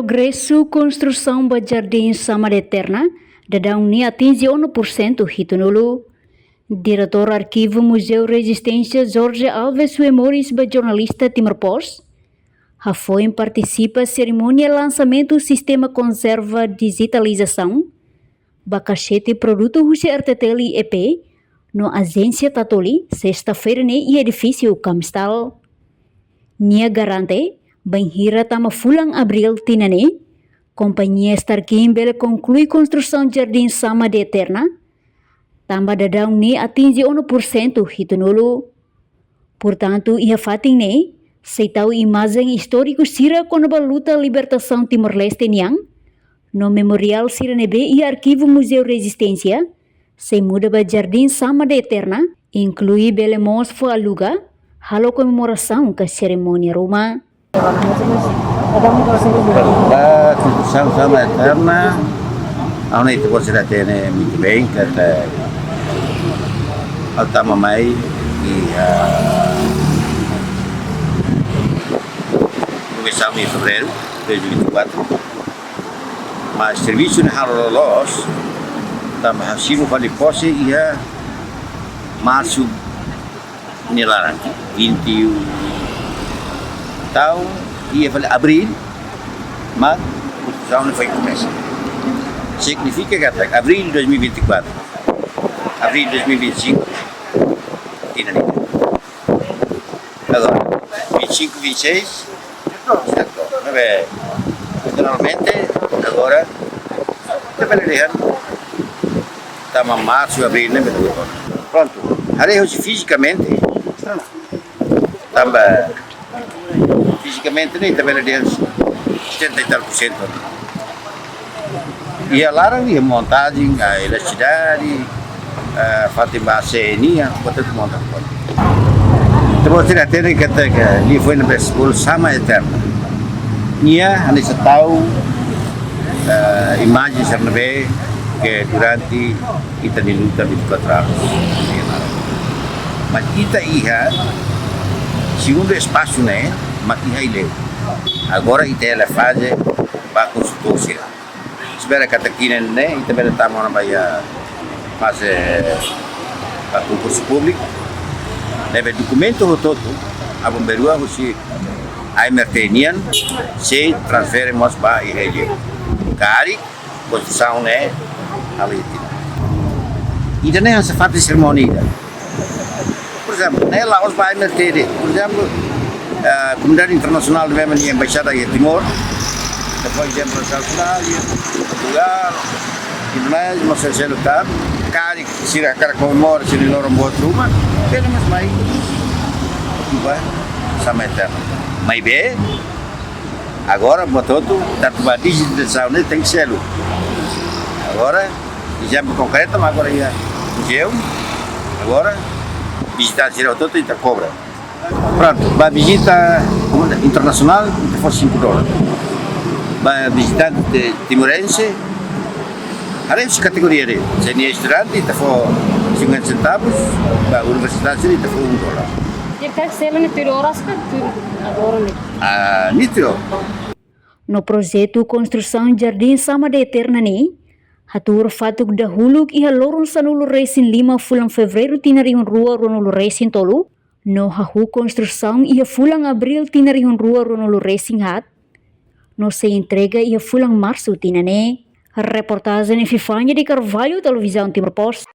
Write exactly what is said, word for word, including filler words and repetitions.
Progresu konstrusaun ba Jardín Sama de Eterna daudaun ne'e atinje ono por sentu hitunulu. Diretór Arkivu Muzeu Rezisténsia Jorge Alves Wemores ba jornalista Timor Post hafoin partisipa serimónia lansamentu sistema konserva dijitalizasaun ba kasete produtu husi R T T L I E P no Ajénsia Tatoli, sesta-feira ne'e iha edifísiu Kamstal. Nia garante, bainhira tama fulan Abríl tinan ne'e, kompañia Starkin bele konklui konstrusaun Jardín Sama de Eterna, tanba daudaun ne'e atinje ono por sentu hitunulu. Portantu, iha fatin ne'e, sei tau imajen istóriku sira kona-ba luta libertasaun Timor-Leste nian, no memoriál sira ne'ebé iha Arkivu Muzeu Rezisténsia, sei muda ba Jardín Sama de Eterna, inklui bele mós fó aluga, halo komemorasaun ka serimónia ruma. Ba konstrusaun Sama Eterna, ha'u-nia ita-boot sira hatene muito bem, katak ha'u tama mai iha, ah, komesa iha Fevereiru dois mil e vinte e quatro. Mas servisu ne'e halo loloos, tanba ha'u simu fali pose iha Marsu nia laran, vinte e um, entaun iha fali Abríl, mas konstrusaun ne'e foin komesa. Signifika katak Abríl dois mil e vinte e quatro, Abríl dois mil e vinte e cinco, tinan ida. Agora, vinte e cinco, vinte e seis, certo? Ne'ebé, naturalmente, agora, ita bele dehan, tama Marsu, Abríl, ne'ebé. Prontu, haree husi fizikamente, tanba fizikamente ne'e ita bele dehan setenta e tal por cento. Iha laran, iha montajen, ah, eletrisidade, ah, fatin ba A C nian, buat hotu monta. Ita-boot sira hatene katak liafuan ne'ebé bolu Sama Eterna, nia hanesan tau, ah, imajen sira ne'ebé ke durante ita-nia luta vinte e quatro anos. Mas ita iha segundu espasu ne'e, mak iha Aileu. Agora ita hela faze ba konstrutór sira. Espera katak tinan ne'e ita bele tama ona ba iha faze ba konkursu públiku. Ne'ebé dokumentu hotu-hotu, aban-bainrua husi A M R T nian, sei transfere mós ba iha Aileu. Karik konstrusaun ne'e halo iha tinan. Ida-ne'e hanesan fatin serimónia ida. Por ezemplu, ne'e la'ós ba A M R T de'it. Por ezemplu, eh, komunidade internasionál ne'ebé mak iha embaixada iha Timor, depois ezemplu Austrália, Portugal, Indonézia, mós selu tan, karik sira hakarak komemora sira-nia loron boot ruma, bele mós mai ba Sama Eterna. Maibé, agora, buat hotu, atu ba dijitalizasaun ne'e tenke selu. Agora, ezemplu konkretu, mak agora iha muzeu, agora, vizitante sira hotu-hotu ita kobra. Prontu, ba vizita internasionál, ita fó cinco dólar. Ba vizitante timorense, haree husi kategoria de'it. Se nia estudante, ita fó cinquenta centavos, ba universidade, ita fó um dólar. Ita selu ne'e tuir oras ka tuir agora ne'e? Ah, nia tuir. No projetu konstrusaun Jardín Sama de Eterna ne'e, hatuur fatuk dahuluk iha loron sanulu-resin-lima fulan Fevereiru tinan rihun rua ruanulu-resin-tolu, no hahú konstrusaun iha fulan Abríl tinan rihun rua ruanulu-resin-haat, no sei entrega iha fulan Marsu tinan ne'e. Reportajen Epifania de Carvalho, Televizaun Timor Post.